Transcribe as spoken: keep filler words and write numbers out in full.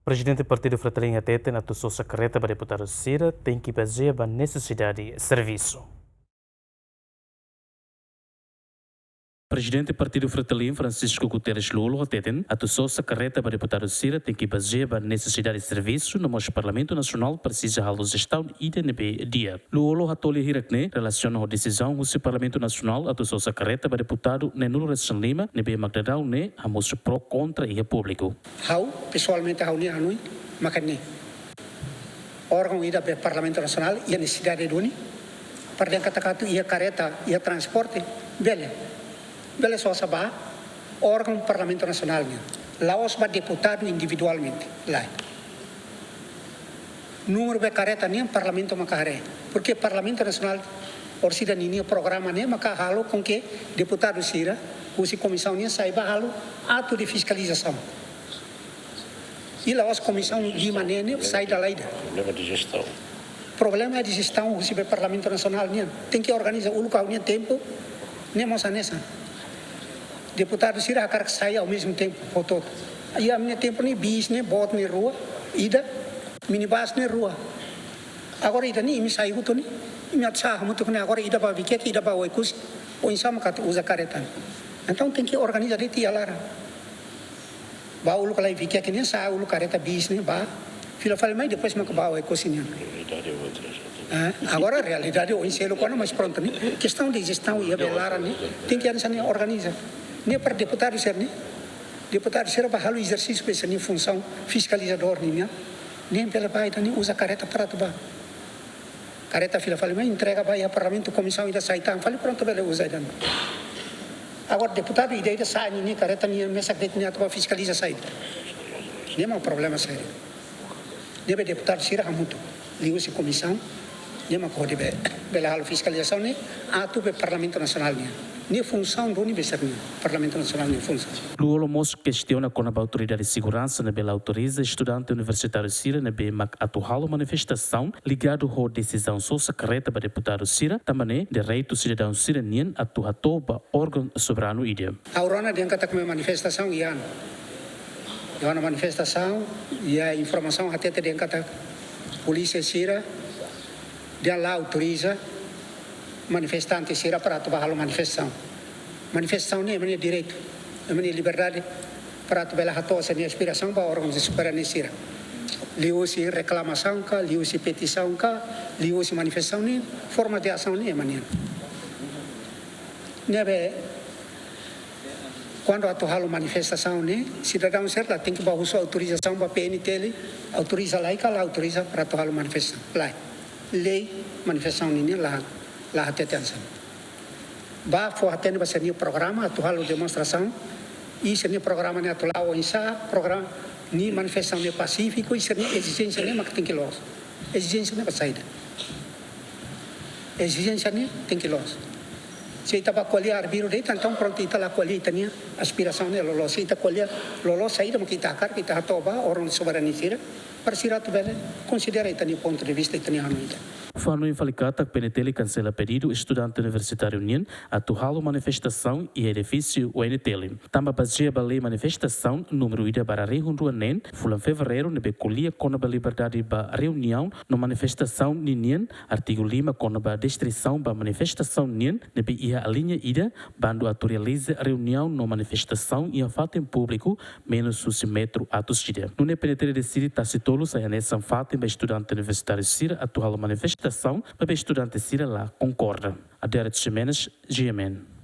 Prezidente Partidu Fretilin hateten atu sosa kareta ba deputadu sira tenke bazeia ba nesesidade servisu. Prezidente Partidu Fretilin, Francisco Guterres Lú-Olo, hateten atu sosa kareta ba deputadu sira tenke bazeia ba nesesidade servisu, no mós Parlamentu Nasionál presiza halo jestaun ida ne'ebé di'ak. Lú-Olo hato'o lia hirak ne'e relasiona ho desizaun husi Parlamentu Nasionál atu sosa kareta ba deputadu neenulu-resin-lima ne'ebé mak daudaun ne'e hamosu pró kontra iha públiku. Ha'u, pesoalmente, ha'u-nia hanoin mak ne'e. Órgaun ida be Parlamentu Nasionál iha nesesidade duni, para dehan katak atu iha kareta, iha transporte, bele. Bele sosa ba órgaun Parlamentu Nasionál nian. La'ós ba deputadu individualmente. Lae. Númeru be kareta nian Parlamentu maka haree. Porke Parlamentu Nasionál orsida ninia programa ne'e maka halo com que deputadu sira husi komisaun nian sai ba halo atu de fiskalizasaun. I la'ós komisaun lima ne'e ne'e sai dala ida. Problema de jestaun. Problema de jestaun husi be Parlamentu Nasionál nian. Tenke organiza uluk ha'u-nia tempu ne'e mós hanesan. Deputadu sira hakarak sai ao mesmo tempo, hotu-hotu. Iha ami-nia tempu ne'e bis ne'e, boot ne'e rua, ida, minibus ne'e rua. Agora ida-ne'e imi sai hotu ne'e, imi atu sa'e hamutuk ne'e, agora ida ba Viqueque, ida ba Oekusi, oinsá maka atu uza kareta. Entaun tenke organiza de'it iha laran. Ba uluk lai Viqueque ne'e sa'e uluk kareta bis ne'e ba fila fali mai, depois maka ba Oekusi nian. Eh, agora realidade oin seluk ona, mas pronto ne'e. Kestaun de jestaun iha be laran ne'e tenke hanesan ne'e organiza. Ne'e para deputadu sira ne'e. Deputadu sira ba halo ezersísiu be sira-nia funsaun fiskalizadór nian. Ne'e bele ba ida-ne'e uza kareta para atu ba. Kareta fila fali mai entrega ba iha Parlamentu, komisaun ida sai tan fali, pronto, bele uza ida-ne'e. Agora deputadu ida-ida sa'e ninia kareta nian mesak de'it ne'e atu ba fiskaliza saida. Ne'e mak problema sériu. Ne'ebé deputadu sira hamutuk liuhusi komisaun, ne'e mak hodi be bele halo fiskalizasaun ne'e atu be Parlamentu Nasionál nian. Ne'e funsaun duni be sira-nian, Parlamentu Nasionál nia funsaun. Lú-Olo mós kestiona kona-ba autoridade seguransa ne'ebé la autoriza estudante universitáriu sira ne'ebé mak atu halo manifestasaun ligadu ho desizaun sosa kareta ba deputadu sira, tanba ne'e direitu sidadaun sira-nian atu hato'o ba órgaun soberanu ida. Ha'u rona dehan katak manifestasaun iha ona. Iha ona manifestasaun, iha informasaun hatete dehan katak polísia sira dehan la autoriza manifestante sira para atu ba halo manifestasaun. Manifestasaun ne'e ema nia direitu, ema nia liberdade para atu bele hato'o sira-nia aspirasaun ba órgaun de soberania sira. Liuhusi reklamasaun ka, liuhusi petisaun ka, liuhusi manifestasaun ne'e, forma de asaun ne'e ema nian. Ne'ebé, kuandu atu halo manifestasaun ne'e, sidadaun sira la tenke ba husu autorizasaun ba P N T L, autoriza lai ka la autoriza para atu halo manifestasaun. Lae. Lei manifestasaun nian la, la hatete hanesan. Ba fó hatene ba sira-nia programa atu halo demonstrasaun, i sira-nia programa ne'e atu la'o oinsá, programa nia manifestasaun ne'e pasífiku, i sira-nia ezijénsia ne'e mak tenke loos. Ezijénsia ne'e ba saida? Ezijénsia ne'e tenke loos. Se ita ba ko'alia arbiru de'it, entaun pronto ita la ko'alia ita-nia aspirasaun ne'e loloos. Se ita ko'alia loloos saida mak ita hakarak, ita hato'o ba órgaun soberanu sira, para sira atu bele konsidera ita-nia pontu de vista, ita-nia hanoin ida. Fó hanoin fali katak P N T L kansela pedidu estudante universitáriu nian atu halo manifestasaun iha edifísiu U N T L. Tanba bazeia ba lei manifestasaun númeru ida barra rihun rua neen, fulan Fevereiru, ne'ebé ko'alia kona-ba liberdade ba reuniaun no manifestasaun ninian, artigu lima kona-ba restrisaun ba manifestasaun nian, ne'ebé iha aliña ida, bandu atu realiza reuniaun no manifestasaun iha fatin públiku menus husi metru atus ida. Nune'e P N T L deside tasi tolu sai hanesan fatin ba estudante universitáriu sira atu halo manifestasaun, maibé estudante sira la konkorda. Adérito Ximenes, G M N.